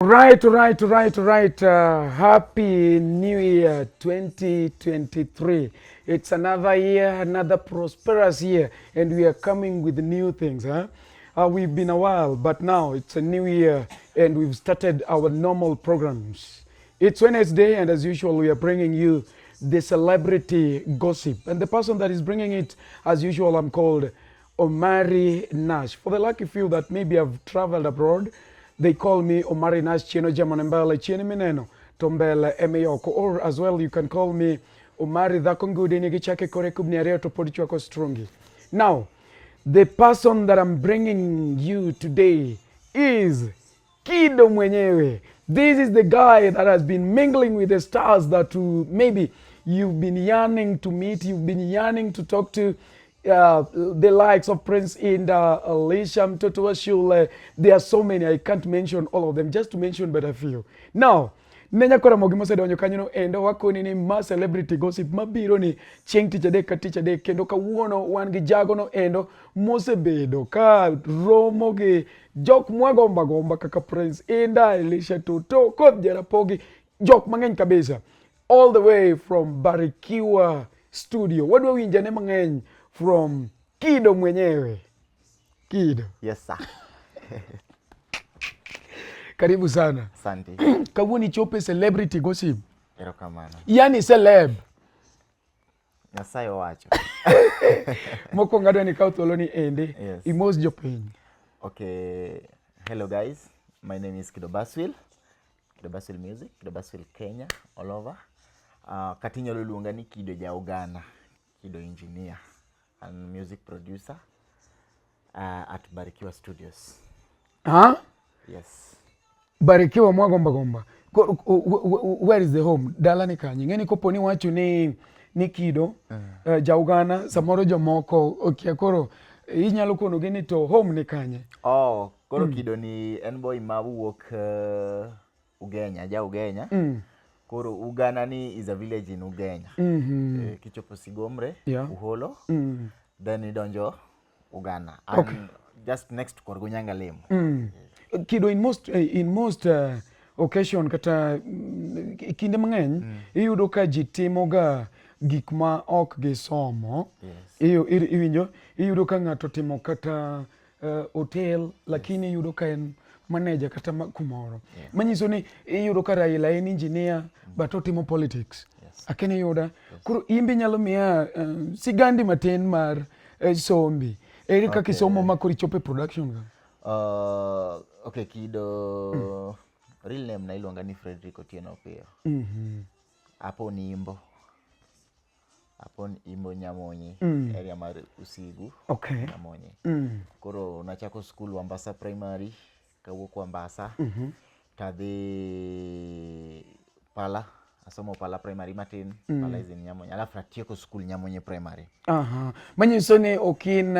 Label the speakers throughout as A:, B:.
A: Right. Happy New Year 2023. It's another year, another prosperous year, and we are coming with new things. Huh? We've been a while, but now it's a new year, and we've started our normal programs. It's Wednesday, and as usual, we are bringing you the celebrity gossip. And the person that is bringing it, as usual, I'm called Omari Nash. For the lucky few that maybe have traveled abroad, they call me Omari Nash Chieno Jamanembele Chieno Mineno Tombele Emeyoko. Or as well, you can call me Omari Dhako Ngudi Nigichake Kore Kubni Ariyo to pod chwako strungi. Now, the person that I'm bringing you today is Kido mwenyewe. This is the guy that has been mingling with the stars that maybe you've been yearning to meet, you've been yearning to talk to. The likes of Prince Indah, Alicia Mtoto wa Shule. There are so many, I can't mention all of them, just to mention but a few. Now, ne nyakora mogi mosedonjo kanyono endo wakoni ni ma celebrity gossip mabiro ni chieng' tich adek ka tich adek kendo kawuono wan gi jagono endo mosebedo ka romo gi jok mwagomba gomba kaka Prince Indah, Elisha Toto, Koth Jarapogi, jok mang'eny kabisa all the way from Barikiwa Studio. Wadwa winjane mang'eny from Kido mwenyewe. Kido.
B: Yes, sir.
A: Karibu sana.
B: Asante.
A: Kawuono ichopo e celebrity gossip.
B: Erokamano.
A: Yani celeb.
B: Nyasaye owacho.
A: Mokwongo adwa ni ikaw thuolo ni endi
B: Yes.
A: imos jopiny.
B: Okay. Hello guys. My name is Kido Baswil. Kido Baswil Music, Kido Baswil Kenya, all over. Kata inyalo luonga ni Kido ja Uganda, Kido engineer and music producer at Barikiwa Studios.
A: Ha?
B: Yes.
A: Barikiwa mwagomba gomba. Where is the home? Dala ni kanye? Ing'eni kopo ni wacho ni Kido ja Uganda, samoro jomoko okia koro inyalo konogi ni to home ni kanye?
B: Oh, koro Kido ni en boy ma wuok Ugenya, ja Ugenya. Koro Uganda ni is a village in Ugenya. Eh, kichopo Sigomre, Uholo, then idonjo Uganda. And just next to Korgunyanga Lemo.
A: Kido in most occasion kata kinde mang'eny iyudo ka ji timo ga gik ma ok gisomo. Iwinjo iyudo ka ng'ato timo kata hotel lakini iyudo ka en manager kata kumoro manyiso ni iyudo ka Raila en engineer but otimo politics. Akeni yuda koro in be inyalo miya sigandi matin mar sombi ere kaka isomo ma koro ichopo e production ka?
B: Okay, Kido real name na iluonga ni Frederick Otieno Opiyo. Apon Imbo. Apon Imbo Nyamonye, area mar Usigu. Nyamonye. Koro nachako school Wambasa Primary, kawuok Wambasa tadhi Pala, asomo Pala Primary matin, Pala is in Nyamonye. Alafu natieko school Nyamonye Primary.
A: Aha. Manyiso ni ok in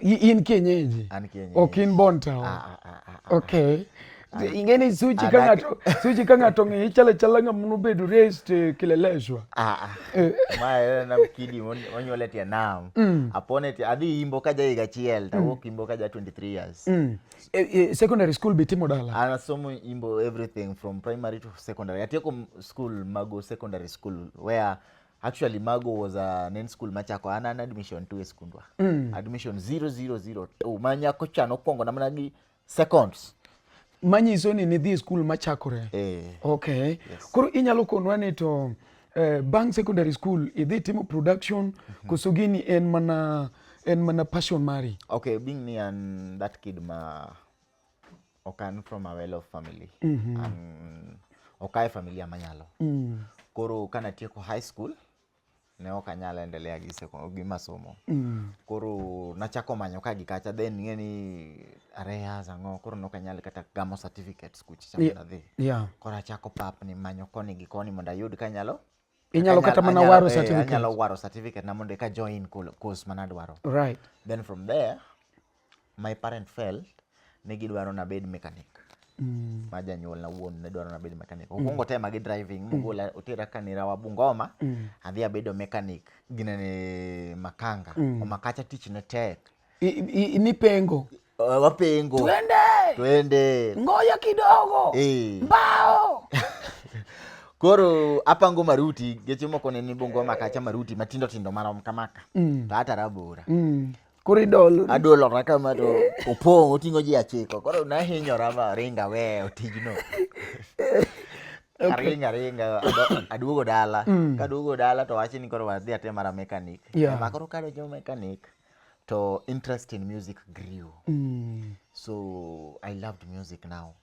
A: in kienyeji.
B: An kienyeji.
A: Ok in born town.
B: Ah, ah, ah, ah, ah.
A: Okay. Ing'eni suchi ka ng'ato suchi ka ng'ato ng'iyi chalo achala ng'ama nobedo raised Kileleshwa.
B: Ah, ah. Ma en nam kidi monyuol e tie nam. Apone tie adhi Imbo ka ja higa achiel, tawuok Imbo ka ja 23 years.
A: E, secondary school be timo dala.
B: An asomo Imbo everything from primary to secondary. Atieko school Mago Secondary School where actually Mago was a nen school machako an admission 2 e skundwa. Admission 0002 ma nyako cha nokwongo na mana gi seconds.
A: Manyiso ni nidhi e school machakore.
B: Eh.
A: Okay.
B: Yes.
A: Koro inyalo konwa ni to bang' secondary school idhi timo production koso gini en mana passion mari?
B: Okay, being ni an that kid ma ok an from a well off family. An ok ae familia manyalo. Koro kanatieko high school ne ok anyal endelea gi gi masomo. Koro nachako manyo ka gi kacha then ing'e ni arrears ang'o koro nok anyal kata gamo certificates kucha sama nadhi. Koro achako papni manyo koni gi koni mondo ayud kanyalo
A: Inyalo kata mana waro certificate.
B: Anyalo waro certificate na mondo eka join course manadwaro. Then from there my parent felt ne gidwaro nabed mechanic. Ma janyuol na wuon ne dwaro nabed mechanic. Okwongo tema gi driving mogola otera kanirawa Bungoma adhi abedo mechanic ginene makanga. Omakacha tich ne tek.
A: Nipengo.
B: Wapengo.
A: Twende.
B: Twende.
A: Ngoja kidogo.
B: Eh.
A: Mbao.
B: Koro apango maruti, geche moko ne ni Bungoma kacha maruti matindo tindo marom kamaka. To atara bora.
A: Koro idolo.
B: Adolora kama to opong' oting'o ji achiko. Koro nahinyora ma ringa weyo tijno. Aringa aringa aduogo dala. Kaduogo dala to wacho ni koro wadhi atem mara mechanic.
A: Yeah.
B: Ema koro kadonjo mechanic to interest in music grew. So I loved music now.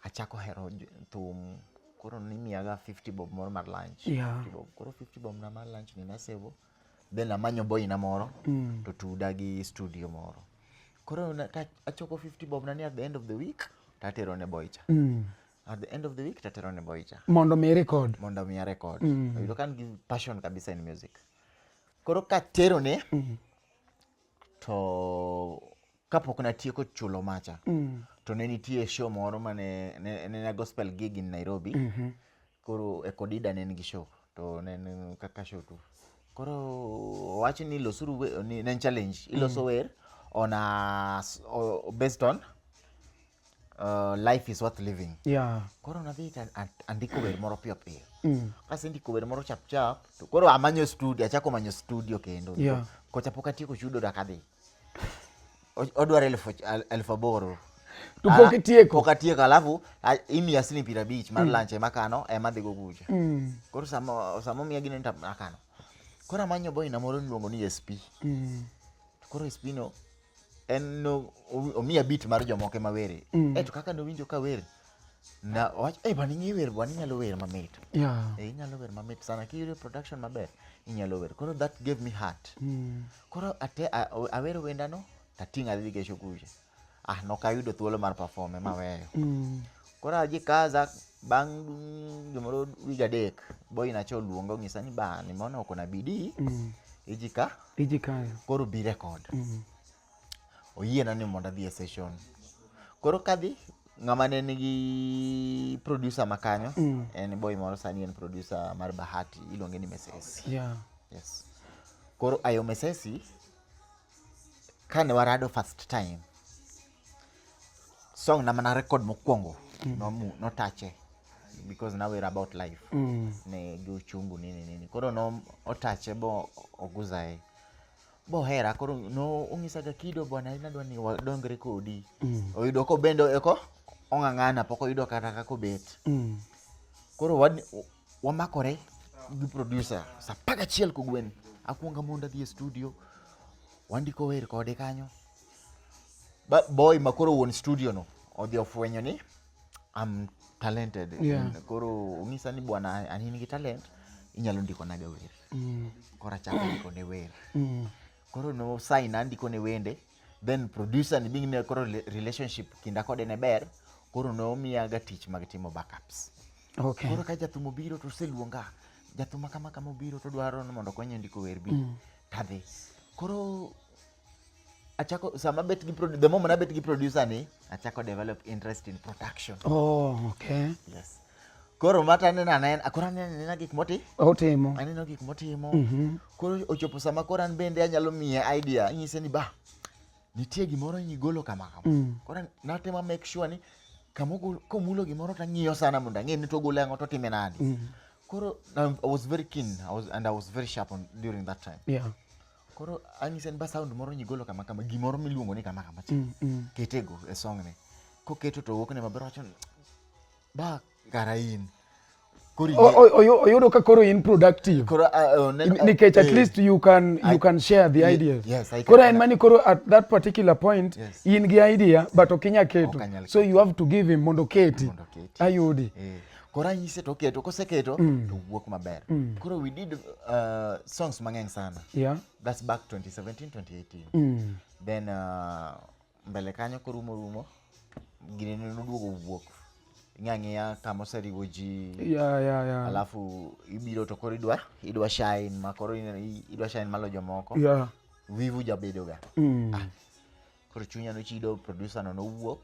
B: Achako hero thum. Koro nimiyaga 50 bob moro mar lunch.
A: Yeah.
B: 50 bob. Koro 50 bob na mar lunch ni nasevo. Then amanyo boy na moro to tuda gi studio moro. Koro ka achoko 50 bob na ni at the end of the week tatero ne boy cha. At the end of the week tatero ne boy cha.
A: Mondo mi record.
B: Mondo miya record. Oyudo ka an gi passion kabisa in music. Koro katero ne to kapok natieko chulo macha to ne nitie show moro mane ne en gospel gig in Nairobi. Koro e Kodida ne en gi show to ne en kaka show tu. Koro owacho ni losuru ne en challenge iloso wer on a based on life is worth living.
A: Yeah.
B: Koro nadhi to andiko wer moro piyo piyo. Kasendiko wer moro chap chap to koro amanyo studio, achako manyo studio kendo.
A: Yeah.
B: Kocha pok atieko chudo dak adhi. Odwaro 8,000.
A: To pok itieko?
B: Pok atieko, alafu imiya siling 50 mar lunch ema kano ema adhigo kucha. Koro sama omiya gino to akano. Koro amanyo boy na moro miluongo ni SP. To koro SP no en no omiya beat mar jomoko ema were. To kaka nowinjo ka wer na owach bwana ing'e wer bwana inyalo wer mamit.
A: Yeah.
B: Inyalo wer mamit sana kiyudo production maber inyalo wer. Koro that gave me heart. Koro awero wendano tating'o adhi kesho kucha. Nok ayudo thuolo mar perform ema aweyo. Koro ajikaza bang' gimoro wig 3 boy na cha oluonga onyisa ni ba nimeona uko na bidii ijika
A: Ijikayo.
B: Koro bi record. Oyiena ni mondo adhi e session. Koro kadhi ng'ama ne nigi producer ma kanyo en boy moro sani en producer mar Bahati iluonge ni Mesesi.
A: Yeah.
B: Yes. Koro ayo Mesesi kane warado first time song na mana record mokwongo notache because now we're about life. Ne gi uchungu nini nini. Koro no otache bo oguzae. Bohera koro no onyisaga kido bwana nadwa ni wadongre kodi. Oyudo kobendo eko ong'ang'ana pok oyudo kata kaka obet. Koro wamakore gi producer saa 11 kogwen. Akwongo mondo adhi e studio wandiko wer kode kanyo. Ba boy ma koro wuon studio no odhi ofwenyo ni I'm talented.
A: Yeah.
B: Koro onyisa ni bwana an in gi talent inyalo ndiko naga wer. Koro achako ndiko ne wer. Koro no sign andiko ne wende then producer ni being ne koro relationship kinda kode ne ber koro nomiyaga tich mag timo backups.
A: Okay.
B: Koro ka jathum obiro to oseluonga jathum ma kama kama obiro to dwaro ni mondo okonye ndiko wer bi tadhi. Koro achako sama bet gi the moment abet gi producer ni achako develop interest in production.
A: Oh, okay.
B: Yes. Koro mata aneno anena koro aneno anena gik moti
A: Otimo.
B: aneno gik motimo. Koro ochopo sama koro an bende anyalo miye idea anyise ni ba nitie gimoro nigolo kama kama. Koro natemo make sure ni kamogol komulo gimoro tang'iyo sana mondo ang'e ni to ogole ang'o to otime nade. Koro I was very keen and I was very sharp on during that time.
A: Yeah.
B: Koro anyise ni ba sound moro nyigolo kama kama gimoro miluongo ni kama kama cha. Ketego e song ni. Koketo to wuok ne maber wacho ni ba kara in. Koro
A: Oyudo ka koro in productive.
B: Koro,
A: Nikech at least you can share the ideas.
B: Yes, I can.
A: Koro en mani koro at that particular point
B: Yes.
A: in gi idea but ok inyal keto.
B: Ok anyal
A: So you have to give him mondo oketi.
B: Mondo oketi.
A: Ayudi.
B: Koro anyise to oketo, koseketo to wuok maber. Koro we did songs mang'eny sana.
A: Yeah.
B: That's back 2017, 2018. Then mbele kanyo korumo rumo, gini ne noduogo wuok. Ing'e ang'eya kama oseriwo ji.
A: Yeah.
B: Alafu ibiro to koro idwa shine ma koro idwa shine malo jomoko.
A: Yeah.
B: Wivu jabedo ga. Koro chunya nochido, producer no nowuok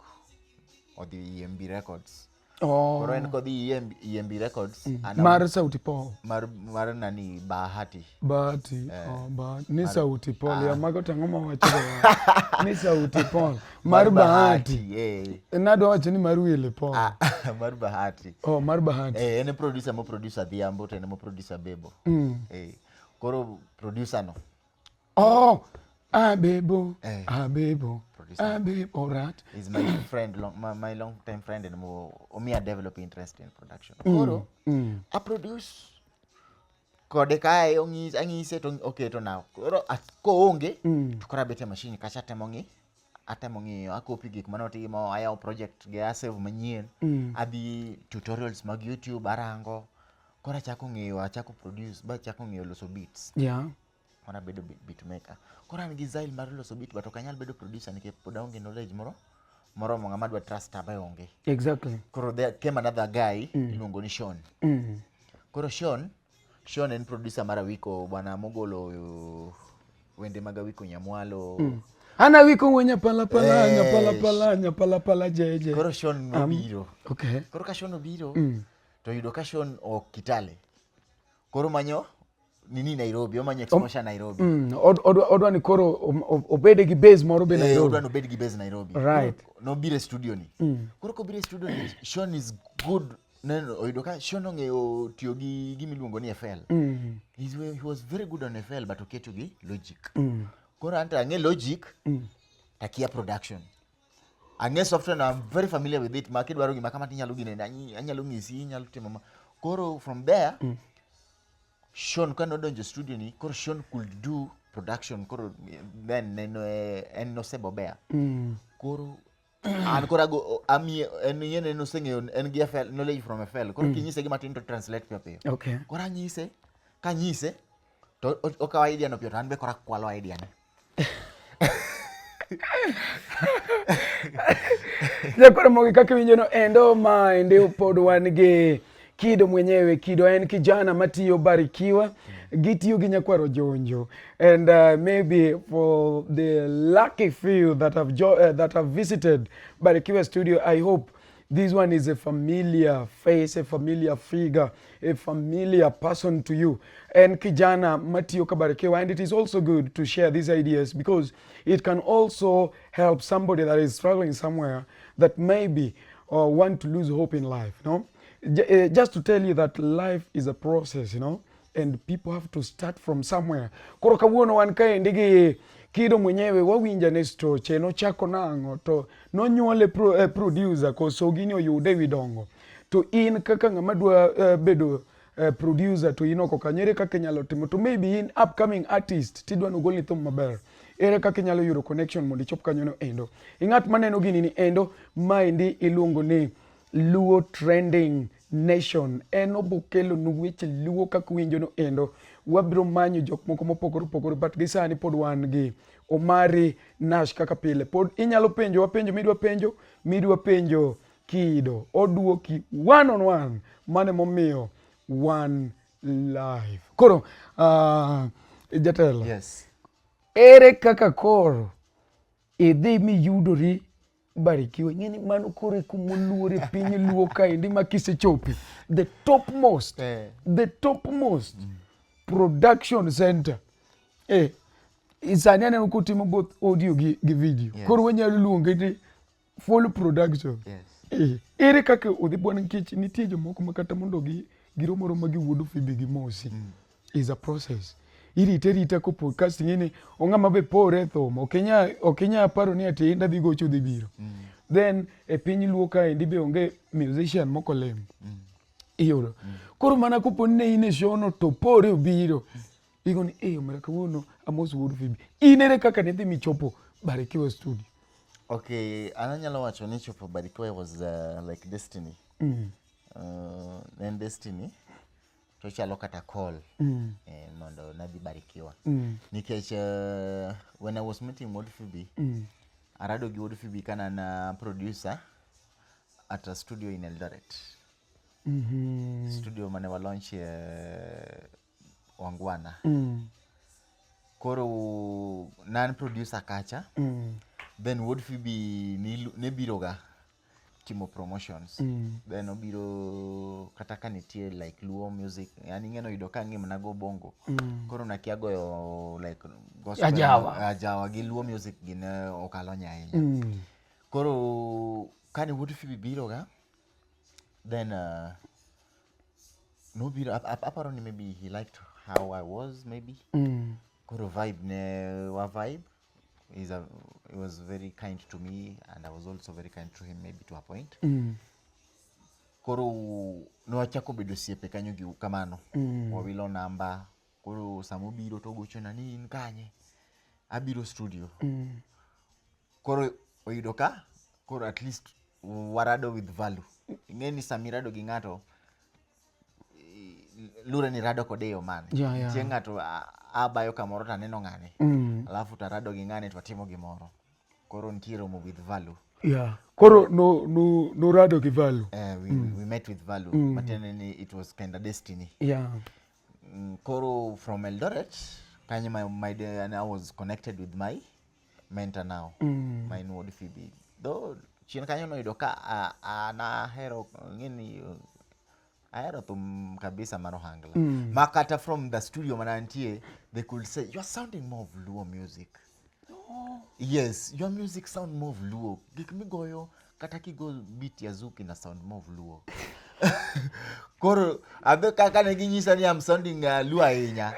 B: odhi EMB Records.
A: Oh.
B: Koro en kodhi EMB, EMB Records an
A: Mar Sauti Paul.
B: Mar nani Bahati.
A: Bahati. Oh, Bahati. Ni Sauti Paul. Ya mago to ang'o mawacho ga? Ni Sauti Paul. Mar Bahati.
B: Eh.
A: Nadwa wacho ni mar Willy Paul.
B: Ah, mar Bahati.
A: Oh, mar Bahati.
B: Eh, en e producer mo producer Adhiambo to en emo producer Bebo. Eh, koro producer no.
A: Oh, Abebo.
B: Eh.
A: Abebo.
B: Producer.
A: Abebo. Right.
B: Is my friend, my long time friend, and mo omiya develop interest in production. Koro a produce kode kae ong'is ang'ise to oketo na koro koonge to koro abet e machine kacha atemo ng'i atemo ng'iyo akopi gik manotimo ayawo project ge asave manyien adhi tutorials mag YouTube arango koro achako ng'iyo achako produce ba achako ng'iyo loso beats. Koro abedo beat maker. Koro an gi zeal mar loso beat but ok anyal bedo producer nikech pod aonge knowledge moro moromo ng'ama dwa trust be onge. Koro there came another guy iluongo ni Sean. Koro Sean en producer mar Awiko bwana mogolo wende mag Awiko Nyamwalo.
A: An Awiko wuo nyapala pala
B: Eh,
A: nyapala pala nyapala pala jeje.
B: Koro Sean nobiro.
A: Okay.
B: Koro ka Sean obiro to yudo ka Sean ok Kitale. Koro manyo nini Nairobi, omanyo exposure Nairobi.
A: Odwa ni koro obede gi base moro be
B: Eh,
A: Nairobi.
B: odwa ni obed gi base Nairobi. Koro nobiro e studio ni. Koro kobiro e studio ni, Sean is good. Neno, oyudo ka Sean ong'eyo tiyo gi gima iluongo ni FL. He was very good on FL but oketo gi Logic. Koro anto ang'e Logic, takia production. Ang'e software no, I'm very familiar with it. Ma kidwaro gima kama tinyalo ginene, anyalo ng'isi, inyalo timo ma. Koro from there, Sean ka nodonjo studio ni, koro Sean could do production. Koro then neno en nosebobea. Koro an koro ago amiye en yien en oseng'eyo en gi FL knowledge from FL. Koro kinyise gima tin to translate piyo piyo. Koro anyise, kanyise to okawo idea no piyo to an be koro akwalo idea ne.
A: Jakoro mogi kaka iwinjo no endo ma ende pod wan gi Kido mwenyewe. Kido en kijana matiyo Barikiwa, gitiyo gi Nyakwaro Jonjo, and maybe for the lucky few that have that have visited Barikiwa studio, I hope this one is a familiar face, a familiar figure, a familiar person to you. En kijana matiyo ka Barikiwa, and it is also good to share these ideas because it can also help somebody that is struggling somewhere that maybe want to lose hope in life, no? Just to tell you that life is a process, you know, and people have to start from somewhere. Koro kawuono wan kaendi gi Kido mwenyewe, wawinja ne stoche, nochako nang'o, to nonyuole producer, koso gini oyude ewi dongo. To in kaka ng'ama dwa bedo producer to in oko kanyo, ere kaka inyalo timo? To maybe in upcoming artist, tidwa nogolni thum maber. Ere kaka inyalo yudo connection mondo ichop kanyo no endo? Ing'at maneno gini ni endo, maendi iluongo ni Luo Trending Nation. En obokelo nu weche Luo kaka uwinjo no endo. Wabiro manyo jok moko mopogore opogore, but gi sani pod wan gi Omari Nash kaka pile. Pod inyalo penjo wa penjo midwa penjo, midwa penjo Kido. Oduoki one on one. Mano emomiyo wan live. Koro, jatelo.
B: Yes.
A: Ere kaka koro idhi miyudori Barikiwa? Ing'e ni mano koro e kuma oluor e piny Luo kaendi ma kisechopi the topmost, the topmost production center. Sani aneno kotimo both audio gi video. Koro wanyalo luonge ni full production. Ere kaka odhi bwana, nikech nitie jomoko ma kata mondo girom aroma gi wuod Phoebe gi Mosi is a process. Irite arita kopo kasto ing'e ni ong'ama be pore e thum, ok inya paro ni ati inda dhi gocho dhi biro. Then e piny Luo kaendi be onge musician mokolem. Iyudo. Koro mana kopo ni ne in e show no to pore obiro. Igo ni omera kawuono amos wuod Phoebe. In ere kaka nidhi michopo Barikiwa studio?
B: Okay, an anyalo wacho ni chopo Barikiwa was like destiny. En destiny to chalo kata call mondo nadhi Barikiwa. Nikech when I was meeting Wuod Phoebe, arado gi Wuod Phoebe ka an producer at a studio in Eldoret. Studio mane wa launch Wangwana. Koro nan producer kacha. Then Wuod Phoebe ne biro ga. timo promotions. Then obiro kata ka nitie like Luo music, yani ing'e noyudo ka ang'e mana go bongo. Koro nakia goyo like gospel.
A: Ajawa.
B: Ajawa gi Luo music gin ok alony ahinya. Koro kane Wuod Phoebe biro ga, then nobiro aparo ni maybe he liked how I was, maybe. Koro vibe ne wa vibe. He was very kind to me and I was also very kind to him, maybe to a point. Koro nwachako bedo osiepe kanyo gi kamano. Wawilo namba. Koro samobiro to ogochona ni in kanye? Abiro studio. Koro oyudo ka koro at least warado with value. Ing'e ni samirado gi ng'ato, lure ni rado kode e yo mane. Nitie ng'ato abayo kamoro to aneno ng'ane. Alafu tarado gi ng'ane to watimo gimoro. Koro nitie romo with value.
A: Yeah. Koro no no norado gi value.
B: We met with value. Matiende ni it was kind of destiny. Koro from Eldoret, kanyo and I was connected with my mentor now, my Wuod Phoebe. Though chien kanyo noyudo ka nahero ng'eni ahero thum kabisa mar ohangla. Ma kata from the studio manantie, they could say, "You are sounding more of Luo music. Yes, your music sound more of Luo. Gik migoyo kata kigo beat ya Zouk ina sound more of Luo." Koro abe kaka ne ginyisa ni I'm sounding Luo ahinya.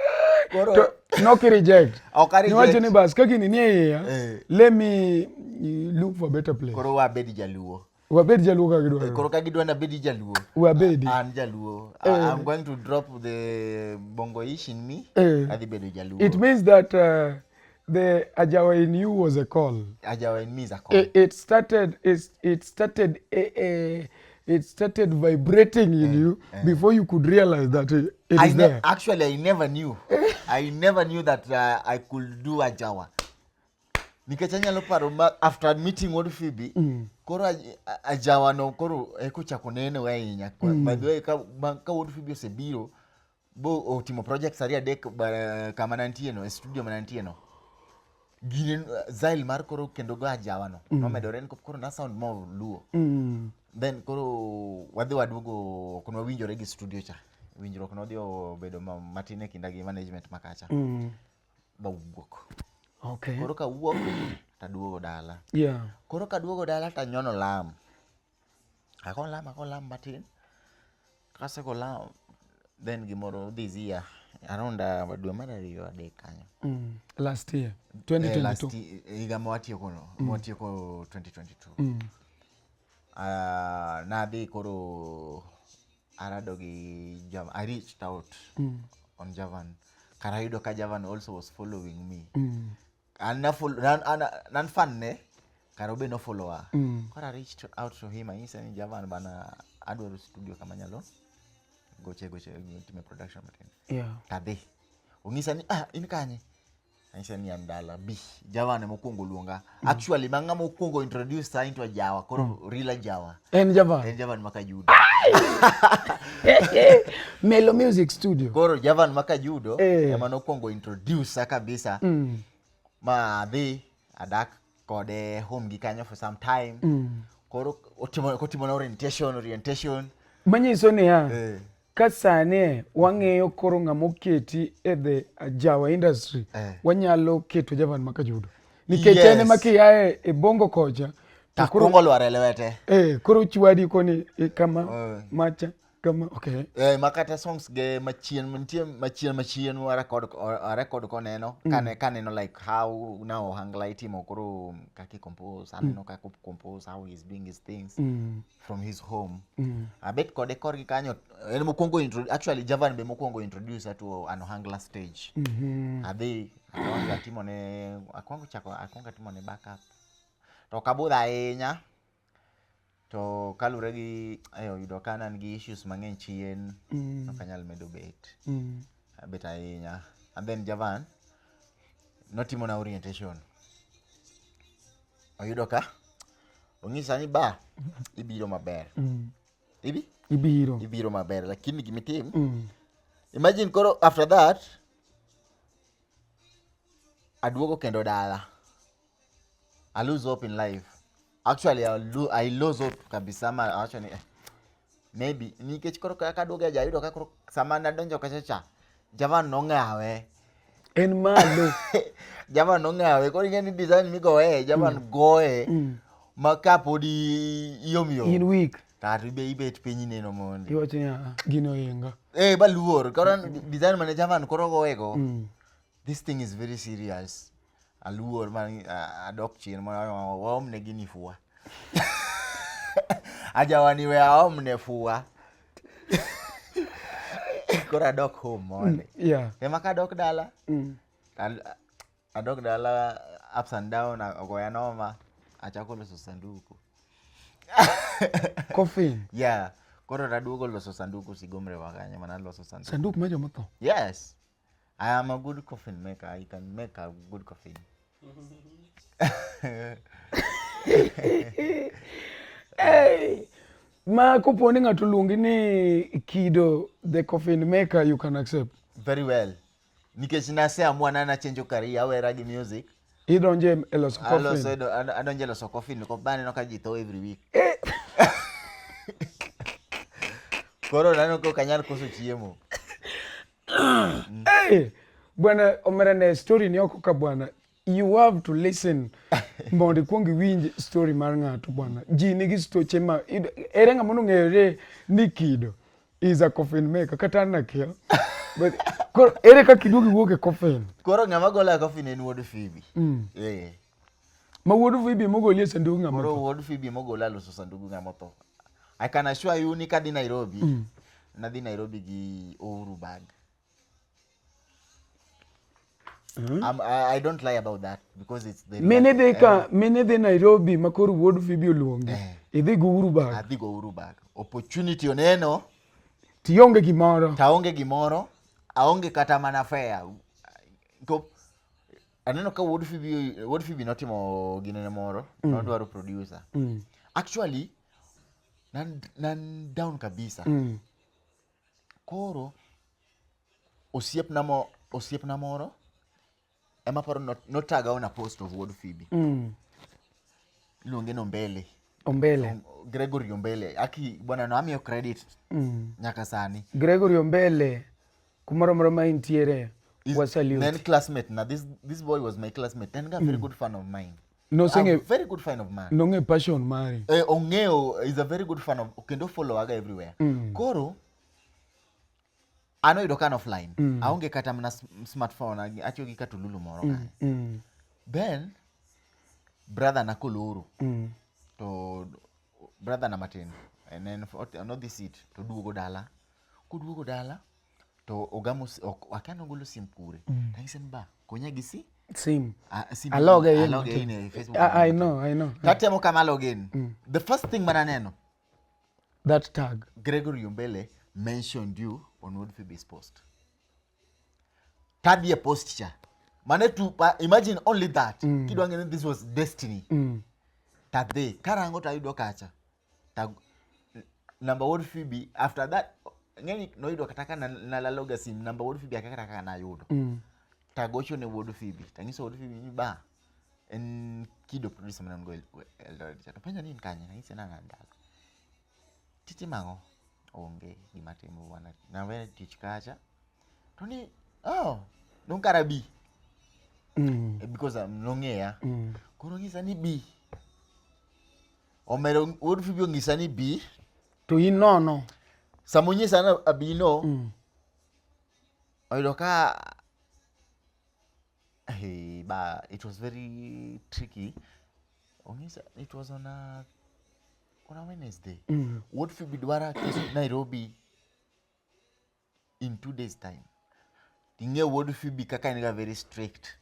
B: Koro
A: To nok reject.
B: Ok a reject.
A: Niwacho ni bas ka gini nie iya, let me look for better place.
B: Koro wabed jaluo.
A: Wabed jaluo ka gidwaro.
B: Koro ka gidwa nabedi jaluo.
A: Wabedi.
B: An jaluo. I'm going to drop the bongoish in me. Adhi bedo jaluo.
A: It means that the Ajawa in you was a call.
B: Ajawa in me is a call.
A: It started vibrating in you before you could realize that it is there.
B: Actually, I never knew. I never knew that I could do Ajawa. Nikech anyalo paro ma after meeting Wuod Phoebe, koro Ajawa no koro eko chako neno ahinya. By the way, ka Wuod Phoebe osebiro, bo otimo projects ariyo adek kama nantie no, e studio manantie no. Gine style mar koro kendo go Ajawa no nomedore ni koro na sound more Luo. Then koro wadhi waduogo ok nwawinjore gi studio cha. Winjruok nodhi obedo matin e kinda gi management makacha. Bawuok. Koro kawuok taduogo dala. Koro kaduogo dala tanyono lam. Ako lam, ako lam matin. Kasego lam, then gimoro this year around dwe mar ariyo adek kanyo.
A: Last year,
B: 2022.
A: Last
B: higa mawatieko no, mawatieko 2022. Nadhi koro arado gi Javan. I reached out on Javan. Kara yudo ka Javan also was following me. An na follow, nan fan ne, kara obe no follower. Koro I reached out to him, anyise ni Javan bana adwaro studio kama nyalo goche goche time production matin. Tadhi. Onyisa ni in kanye? Anyise ni an dala bi. Javan mokwongo luonga. Actually ma ng'ama mokwongo introduce her into Ajawa, koro real Ajawa.
A: En Javan.
B: En Javan Makajudo.
A: Melo Music Studio.
B: Koro Javan Makajudo ema nokwongo introduce her kabisa. Ma adhi adak kode home gi kanyo for some time. Koro otimo na orientation.
A: Manyiso niya, ka sani wang'eyo koro ng'ama oketi e the Ajawa industry, wanyalo keto Javan Makajudo. Nikech en ema kiaye e bongo kocha, to koro
B: Takwongo lwar e lwete.
A: Koro chwadi koni kama, macha, kama, okay.
B: Ma kata songs ge machien, nitie machien machien ma record koneno, kaneno like how now ohangla itimo koro kaka i compose, aneno kaka o compose, how he's doing his things from his home. Abet kode korgi kanyo, en mokwongo actually Javan be mokwongo introduce her to an ohangla stage. Adhi, akwongo atimone, akwongo chako, akwongo atimone backup. To ok abudho ahinya. To kalure gi, oyudo ka an gi issues mang'eny chien, ok anyal medo bet. Bet ahinya. And then Javan notimona orientation. Oyudo ka onyisa ni ba ibiro maber. Ibi?
A: Ibiro.
B: Ibiro maber, lakini gimitim. Imagine koro after that aduogo kendo dala. I lose hope in life. Actually I lose hope kabisa ma awacho ni maybe nikech koro kaka aduogo e jayudo ka koro sama nadonjo kacha cha Javan nong'awe.
A: En malo.
B: Javan nong'awe koro ing'e ni design migoye Javan goye ma kapod iyom yom.
A: In weak.
B: Kata ibe ibet piny ineno mondi.
A: Iwacho ni "Ah, gino ohinga.
B: Eh baluor koro design mane Javan koro goye go. This thing is very serious. Aluor ma adok chien ma waomne gini fua. Ajawani we aomne fua. Koro adok home mondi.
A: Yeah.
B: Ema kadok dala, adok dala ups and down ogoya noma, achako loso sanduku.
A: Coffin.
B: Yeah. Koro naduogo loso sanduku Sigomre wa kanyo mana loso sanduku.
A: Sanduk ma jomotho.
B: Yes. I am a good coffin maker. I can make a good coffin.
A: Hey! Ma kopo ni ng'ato oluongi ni Kido the coffin maker you can accept.
B: Very well. Nikech naseamua na nachenjo career awera gi music.
A: Idonje e loso
B: Aloso
A: coffin.
B: adonje loso coffin ko baneno ka ji tho every week. Koro naneno ka ok anyal koso chiemo.
A: Hey! Bwana omera ne story ni oko ka bwana. You have to listen mondo ikuong iwinj story mar ng'ato bwana. Ji nigi stoche ma ere ng'ama nong'ere ni Kido is a coffin maker kata an nakia. But koro ere kaka iduogo iwuok e coffin?
B: Koro ng'ama gola e coffin en wuod Phoebe. Eh.
A: Ma wuod Phoebe mogoli e sandug ng'ama
B: Koro
A: otho.
B: wuod Phoebe mogola loso sandugu ng'ama otho. I can assure you ni kadhi Nairobi, nadhi Nairobi gi Uhuru bag. I don't lie about that because it's the
A: Mine
B: reality.
A: dhi ka mine dhi Nairobi ma koro wuod Phoebe oluongi. Idhi gi Uhuru bag.
B: Adhi go Uhuru bag. Opportunity oneno,
A: Tionge gimoro.
B: taonge gimoro, aonge kata mana fare. To aneno ka wuod Phoebe notimo ginene moro, nodwaro producer. Actually, nan down kabisa. Koro osiepna moro ema paro notaga on a post of wuod Phoebe. Iluonge ni Ombele.
A: Ombele.
B: Gregory Ombele. Aki bwana no amiyo credit nyaka sani.
A: Gregory Ombele kumoro amora ma intiere wa salute.
B: En classmate na this boy was my classmate. En ga very good fan of mine.
A: Noseng'e
B: A very good fan of mine.
A: Nong'e passion mari.
B: Ong'eyo is a very good fan of kendo follow aga everywhere. Koro an oyudo ka an offline. Aonge kata mana smartphone, atiyo gi katululu moro kanyo. Then brother na koloro. To brother na matin en nodhi sit to duogo dala. Koduogo dala to ogamo akia nogolo sim kure. Tanyise ni ba konya gi si
A: sim.
B: Sim
A: Aloge in.
B: Aloge in e Facebook.
A: I know, I know.
B: Tatemo kama aloge in. The first thing mananeno
A: that tag
B: Gregory Ombele mentioned you on Wuod Phoebe's post. Tadhi e post cha. Mane tu imagine only that. Kidwa ng'eyo ni this was destiny. Tadhi karango tayudo kacha. Tag number Wuod Phoebe after that ng'eni noyudo kata ka nalaloga sim number Wuod Phoebe akia kata kaka nayudo. Tagocho ne Wuod Phoebe. Tanyiso Wuod Phoebe ni ba en Kido producer mane wan go Eldoret cha. To penja ni in kanye? Nanyise ni an dala. Titimo ang'o? Onge gima timo bwana. Naweyo tich kacha. To ni oh, dong kara bi. Because nong'eya. Koro onyisa ni bi. Omero Wuod Phoebe onyisa ni bi.
A: To in nono.
B: Sama onyisa ni abi no, oyudo ka hey, ba it was very tricky. Onyisa it was on a Wednesday. Wuod Phoebe dwara Nairobi in 2 days time. Ting'e Wuod Phoebe kaka en ga very strict.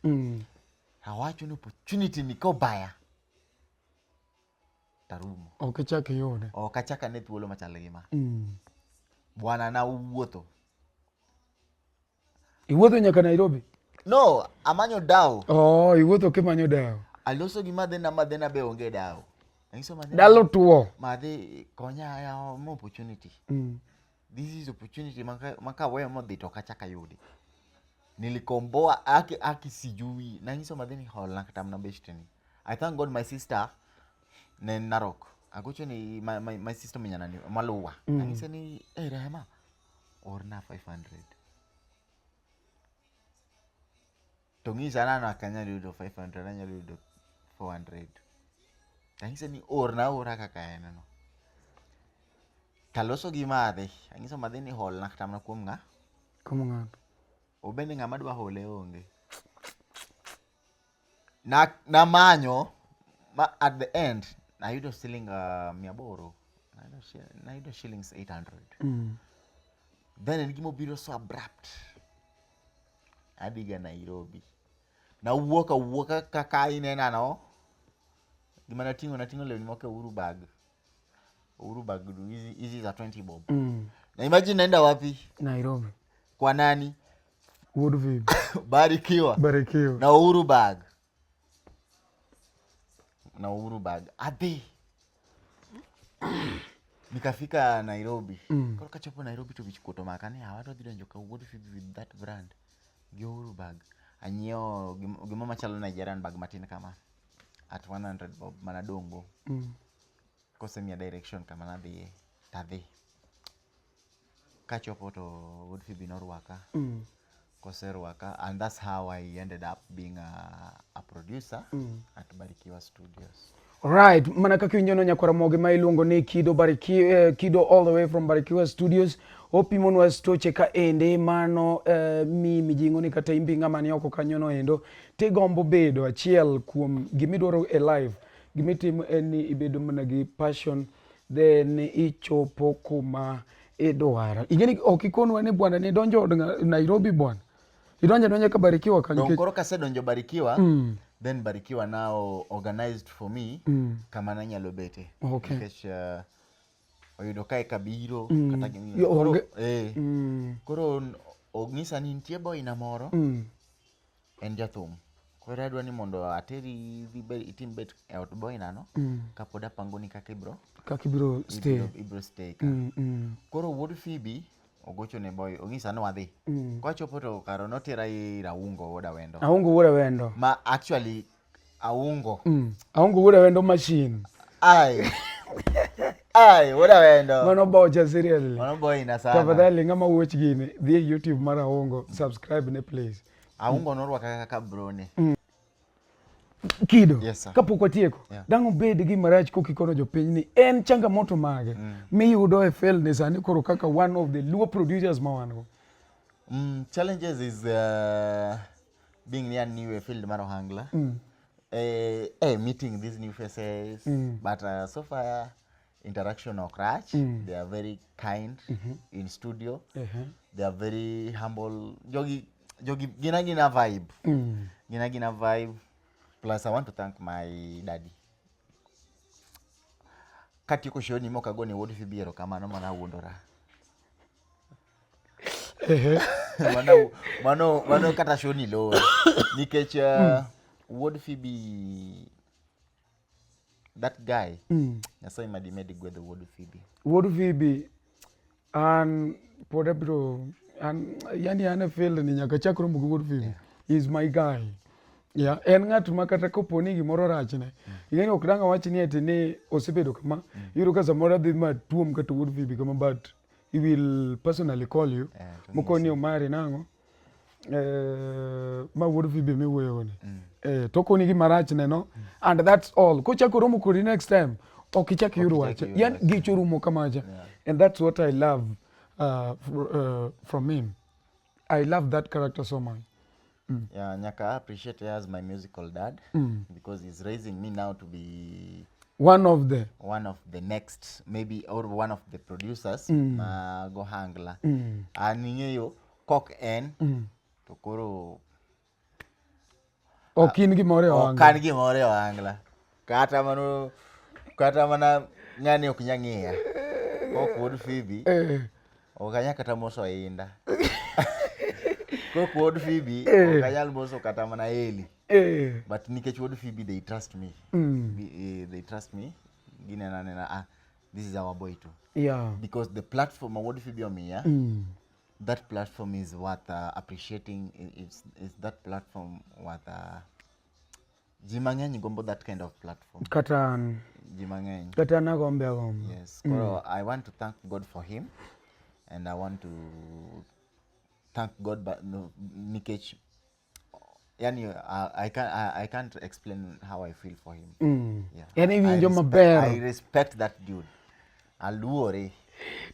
B: Awacho ni opportunity ni kobaya tarumo.
A: Ok ichak iyude.
B: Ok achak ane thuolo machal gi ma. Bwana na wuotho.
A: Iwuotho nyaka Nairobi?
B: No, amanyo dawo.
A: Oh, iwuotho kimanyo dawo.
B: Aloso gi madhena, madhena be onge dawo. Anyiso madhena.
A: Dalo tuo.
B: Madhi konya yawo mo opportunity. This is opportunity maka weyo modhi to ok achak ayudi. Nilikomboa aki sijui. Nanyiso madheni holna kata mana beshteni. I thank God my sister. Ne en Narok. Agocho ni my sister minyanani maluwa. Anyise ni, "Hey, Rehema, orna 500." To ng'isa ni an ok anyal yudo 500, anyalo yudo 400. Anyise ni orna aora kaka en no. Taloso gi madhe. Anyiso madhe ni holna kata mana kuom ng'a.
A: Kuom ng'ato.
B: Obende ng'ama dwa hole onge. Na namanyo ma at the end nayudo siling 800. Nayudo shillings 800. Then en gimobiro so abrupt. Adhiga Nairobi. Nawuok awuoka kaka inena no. Gima nating'o nating'o lewni moko e Uhuru bag. Uhuru bag hizi hizi za 20 bob. Na imagine naenda wapi?
A: Nairobi.
B: Kwa nani?
A: Wuod Phoebe.
B: Barikiwa.
A: Barikiwa.
B: Na Uhuru bag. Na Uhuru bag. Adhi. Nikafika Nairobi. Koro kachopo Nairobi to wich kuot omaka ni hawa dwa dhi donjo ka Wuod Phoebe with that brand. Gi Uhuru bag. Anyiewo gimo machalo Nigerian bag matin kama. At 100 bob mana dongo. Kosemiya direction kama nadhiye, tadhi. Kachopo to Wuod Phoebe norwaka. Koserwaka, and that's how I ended up being a producer at Barikiwa Studios.
A: Right, mana kaka iwinjo nyakwara moge ma iluongo ni Kido Bariki, Kido all the way from Barikiwa Studios. Opimonwa stoche ka ende mano mi mijing'o ni kata imbi ng'ama ni oko kanyo no endo tigombo bedo achiel kuom gimidwaro e life. Gimitimo en ni ibedo mana gi passion then ichopo kuma idwaro. Ing'eni ok ikonwa ni bwana nidonjo od Nairobi bwana. Idonjo adonja ka Barikiwa kanyo.
B: Dong koro kasedonjo Barikiwa, then Barikiwa now organized for me kama nanyalo bete. Nikech oyudo kae kabiro kata gimi.
A: Yo,
B: Koro,
A: onge-
B: koro onyisa ni nitie boyna moro en jathum. Koro adwa ni mondo ateri idhi itim bet e ot boyna no kapod apangoni kaka ibro
A: Kaka ibiro stay.
B: Ibro stay ka. Koro Wuod Phoebe ogocho ne boy onyisa ni wadhi. Kwachopo to karo notera ir Aungo wuod Awendo.
A: Aungo wuod Awendo.
B: Ma actually Aungo.
A: Aungo wuod Awendo machine.
B: Ai. Ai, wuod Awendo.
A: Mano bocha seriously.
B: Mano boy ina sana.
A: Tafadhali ng'ama watch gini dhi e YouTube mar Aungo subscribe ne please.
B: Aungo norwaka kaka brone.
A: Kido.
B: Yes, sir.
A: Kapok watieko, dang' obed gima rach kokikono jopiny ni en changamoto mage miyudo e field ni sani koro kaka one of the Luo producers ma wan go.
B: Challenges is being near new e field mar ohangla. Meeting these new faces, but so far interaction ok rach. They are very kind in studio. They are very humble. Jogi, jogi gina gina vibe. Gina gina vibe. Plus I want to thank my daddy. Katieko show ni mok agone Wuod Phoebe erokamano mana awuondora. Mano kata show ni loyo. Nikech Wuod Phoebe, that guy, Nyasaye madimed gwedho Wuod Phoebe.
A: Wuod Phoebe, an pod abiro, an, yani an e field ni nyaka chak romo gi Wuod Phoebe. He is my guy. Yeah, en ng'at ma kata kopo ni gimoro rachne, ing'eni ok dang' awach ni ati ni osebedo kama, iyudo ka samoro adhi ma tuom kata Wuod Phoebe kama, but he will personally call you,
B: To
A: mokoni ni Omari nang'o, ma Wuod Phoebe miwuoyo ni. To okoni gima rachne no, and that's all. Kochako romo kodi next time, ok ichak iyud
B: ichak
A: wach.
B: iyud
A: Yani
B: wach.
A: gicho rumo kamacha. And that's what I love from him. I love that character so much.
B: Yeah, nyaka appreciate as my musical dad because he's raising me now to be
A: one of the
B: one of the next maybe or one of the producers mag ohangla. An ing'eyo kok en to koro
A: ok in gimoro e
B: ok
A: ohangla.
B: An gimoro e ohangla. Kata mano kata mana ng'ani ok nya ng'iya. Kok Wuod Phoebe ok anyal kata moso Inda. Kok Wuod Phoebe ok anyal moso kata mana Eli. But nikech Wuod Phoebe they trust me. They trust me. Gineno anena this is our boy too. Because the platform ma Wuod Phoebe omiya, that platform is worth appreciating. It's that platform worth Ji mang'eny gombo that kind of platform.
A: Kata an.
B: Ji mang'eny.
A: Kata an agombe agomba.
B: Yes. Koro I want to thank God for him and I want to thank God, but no, nikech yani I can't explain how I feel for him. Yeah.
A: Yani iwinjo maber.
B: I respect that dude. Aluore.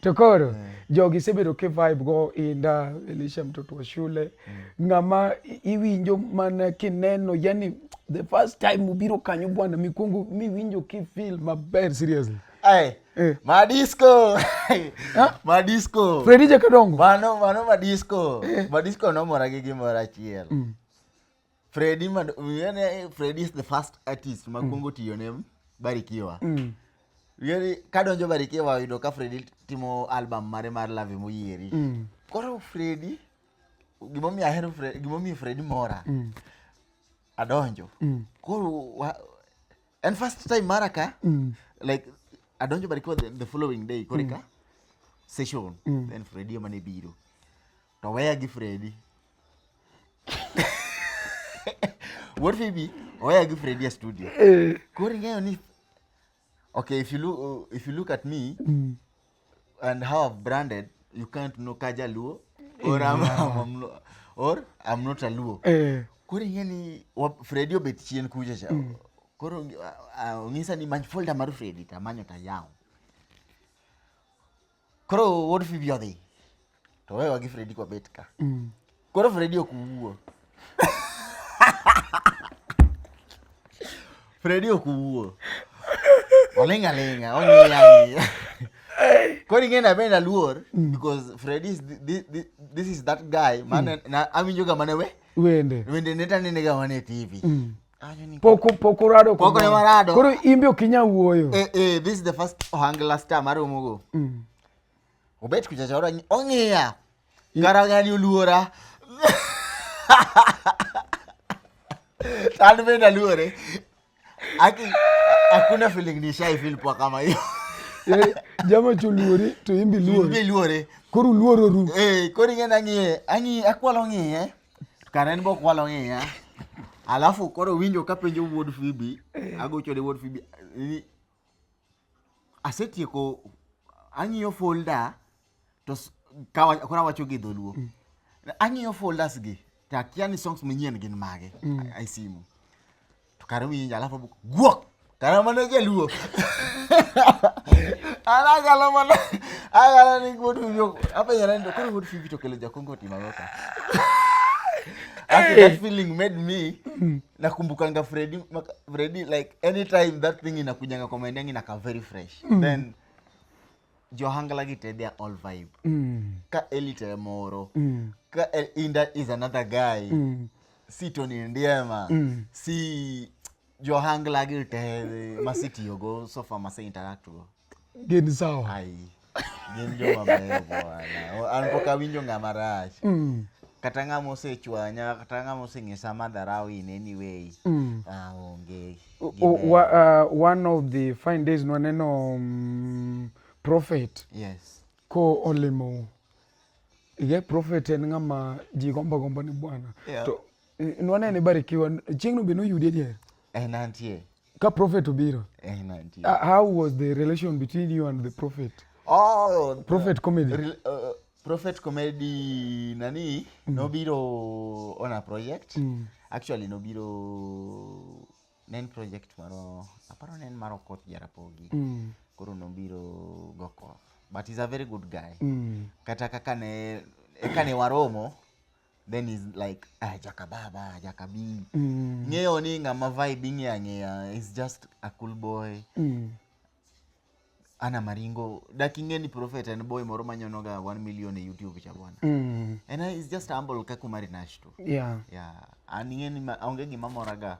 A: To koro jogi isebedo ki vibe go Inda, Elisha mtoto wa shule. Ng'ama iwinjo mana kineno, yani the first time ubiro kanyo bwana mikwongo miwinjo ki feel maber seriously.
B: Ay,
A: Eh.
B: Madisco. Madisco.
A: Freddy Jakadongo.
B: Mano Madisco. Madisco nomora gi gimoro achiel. Freddy yani Freddy is the first artist makwongo tiyo ne Barikiwa. Yani kadonjo Barikiwa yudo ka Freddy timo album mare mar Love Moyieri. Koro Freddy, gimomiyo ahero Freddy, gimomiyo Freddy mora. Adonjo. Koro en first time mara ka, like adonjo Barikiwa the following day koro ka session, then Freddy ema ne biro. To weya gi Freddy. Wuod Phoebe oweya gi Freddy e studio. Koro ing'eyo ni okay, if you look at me and how I've branded, you can't know ka jaluo or or I'm not a Luo. Koro ing'e ni Freddy obet chien kucha cha. Koro ong'isa ni many folder mar Freddy to amanyo to ayawo. Koro wuod Phoebe odhi. To wewa gi Freddy kwabet ka. Koro Freddy ok wuo. Freddy ok wuo. Oling' aling'a, ong'iya ang'iya. Koro ing'e ni abende aluor because Freddy is this is that guy mane na awinjo ga mana we
A: Wende.
B: Wende ne tanene ga mana e TV. Awacho ni
A: Pok urado
B: Pok ne
A: kumoro.
B: warado.
A: Koro in be ok inyal wuoyo.
B: Eh, this is the first ohangla star maromogo. Obet kucha cha ong'iya. Kara ng'ani oluora. An bende aluore. Aki hakuna feeling nishai feel poa kama hiyo.
A: Jama choluori to in be luori.
B: Be luore.
A: Koro uluororu.
B: Eh, koro ing'e ni ang'iye, ang'iye, akwalo ng'iye. Kara en be okwalo ng'iya. Alafu koro winjo kapenjo wuod Phoebe, agocho ne wuod Phoebe ni asetieko ang'iyo folder to koro awacho gi dholuo. Ang'iyo folders gi to akia ni songs manyien gin mage e simu. To kare winjo alafu guok kara mano jaluo. An agalo mana agalo ni wuod Phoebe apenjora ni to koro wuod Phoebe to kelo jakongo otimo ang'o ka? Actually, that feeling made me nakumbukanga Freddy, Freddy like anytime that thing inakujanga kwa mind yangu inakaa very fresh. Then johangla gi te, they are all vibe. Ka Eli te moro. Ka Inda is another guy. Si Tony Ndiema. Si johangla gi te masitiyogo so far mase interact go.
A: Gin sawa.
B: Ai. Gin joma beyo bwana. An pok awinjo ng'ama rach. Kata ng'ama osechwanya, kata ng'ama oseng'isa madharau in any way. Ah, onge. Gibeyo.
A: One of the fine days nwaneno prophet ko olimo Ige prophet en ng'ama ji gombo gombo ni bwana. To nwanene Barikiwa chieng'no be noyudi e diere.
B: En antie.
A: Ka prophet obiro.
B: En antie.
A: How was the relation between you and the prophet?
B: Oh,
A: Prophet comedy.
B: Prophet comedy nani nobiro on a project. Actually nobiro ne en project maro aparo ne en mar Okoth Jarapogi. Koro nobiro go koth. But he's a very good guy. Kata kaka ne eka ne waromo, then he's like, "Ah, jakababa, jakabi." Ng'eyo ni ng'ama vibe ing'eyo ang'eya, he's just a cool boy. Ana maringo dak ing'e ni prophet en boy moro manyono ga 1 million e YouTube cha bwana. And he's just humble kaka Umari Nash to. Yeah, an ing'e ni onge gima moraga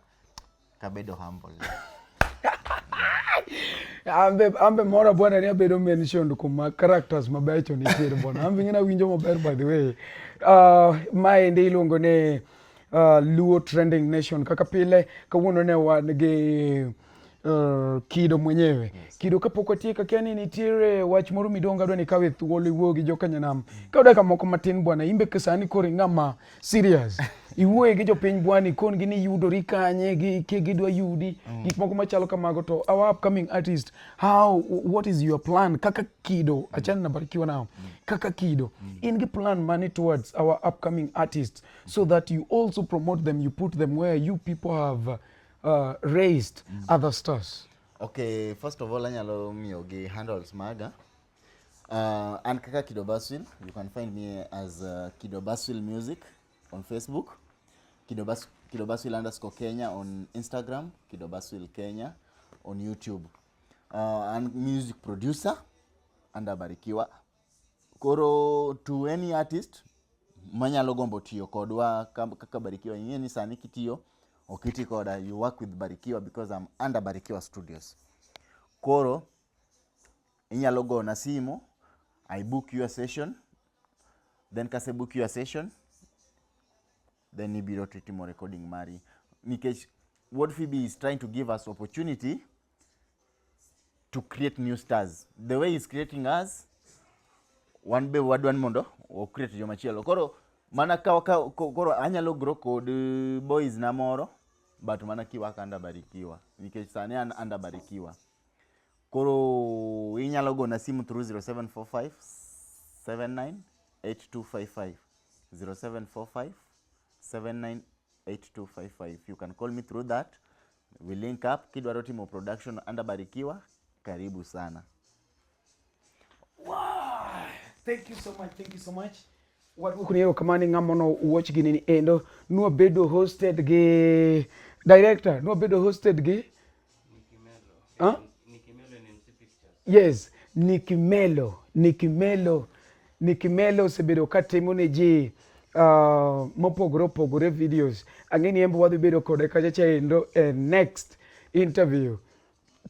B: kabedo humble.
A: Ambe mora bwana ni abedo mentioned kuma characters mabecho nitiere bwana. Ambe ng'ina winjo maber by the way. Maendi iluongo ni Luo Trending Nation. Kaka pile kawuono ne wan gi Kido mwenyewe. Kido, kapok watieko, akia ni nitiere wach moro midong' adwa ni kawe thuolo iwuo gi jokanyanam. Kaw dakika moko matin bwana, imbe ka sani koro ing'ama serious. Iwuoye gi jopiny bwani kon gi ni yudori kanye gi ke gidwa yudi gik moko machalo kamago to our upcoming artist how what is your plan kaka kido achana na Barikiwa now kaka kido in gi plan mane towards our upcoming artists so that you also promote them you put them where you people have raised other stars.
B: Okay, first of all anyalo miyogi handles maga. An kaka Kido Baswil, you can find me as Kido Baswil Music on Facebook, Kido Baswil underscore Kenya on Instagram, Kido Baswil Kenya on YouTube. An music producer under Barikiwa. Koro to any artist manyalo gombo tiyo kodwa kaka Barikiwa, ing'e ni sani kitiyo ok iti koda, you work with Barikiwa because I'm under Barikiwa Studios. Koro inyalo gona simu, I book you a session, then kase book you a session, then ibiro to itimo recording mari. Nikech Wuod Phoebe is trying to give us opportunity to create new stars. The way he's creating us, wan be wadwa ni mondo o create jomachielo. Koro mana ka koro anyalo grow kod boys na moro, but mana kiwak under Barikiwa. Nikech sani an under Barikiwa. Koro inyalo gona simu through 0745 79 8255. 0745 79 8255. You can call me through that. We link up. Kidwaro timo production under Barikiwa, karibu sana.
A: Wow. Thank you so much. Thank you so much. Wadwoko ni erokamano ng'ama no watch gini ni endo nwabedo hosted gi director nwabedo hosted gi Huh? Yes, Nikimelo, Nikimelo, Nikimelo osebedo ka timo ne ji mopogore opogore videos. Ang'e ni embo wadhi bedo kode kacha cha endo e next interview.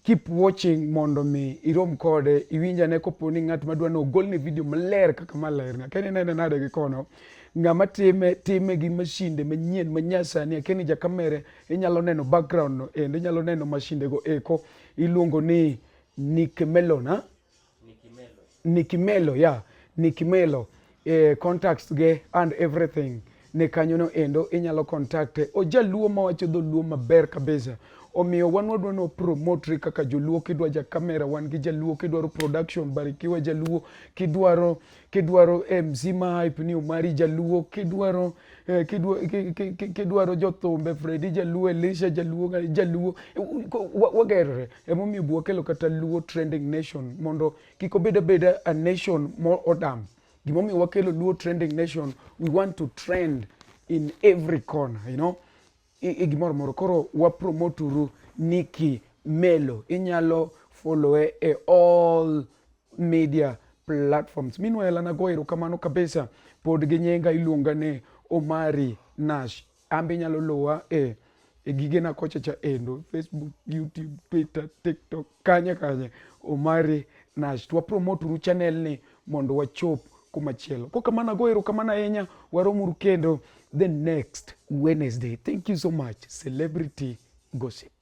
A: Keep watching mondo mi irom kode iwinj ane kopo ni ng'at madwa ni ogolni video maler kaka maler ni. Akia ni inene nade gi kono. Ng'ama time time gi mashinde manyien manyasani akia ni ja kamera inyalo neno background no endo inyalo neno mashinde go eko iluongo ni Nick Melon, ha? Nikimelo, yeah, Nikimelo. Contacts ge and everything ne kanyo no endo inyalo contact ojaluo mawacho dholuo maber kabisa omiyo wan wadwa no promote kaka joluo kidwa ja camera wan gi jaluo kidwaro production Barikiwa jaluo kidwaro kidwaro MC ma hype ni Omari jaluo kidwaro kidwaro jothumbe Freddy jaluo Elisha jaluo jaluo wagerore emomiyo bu wakelo kata Luo Trending Nation mondo kik obed abeda a nation mo odam gimomiyo wakelo Luo Trending Nation we want to trend in every corner you know i gimoro moro koro wa promote uru Nikki Melo inyalo follow e all media platforms meanwhile an ago erokamano kabisa pod gi nyinga iluonga ni Omari Nash ambe inyalo luwa e gigena kocha cha endo Facebook YouTube Twitter TikTok kanye kanye Omari Nash to wapromote uru channel ni mondo wachop kumachielo kokamano ago erokamano ahinya waromuru kendo the next Wednesday thank you so much celebrity gossip.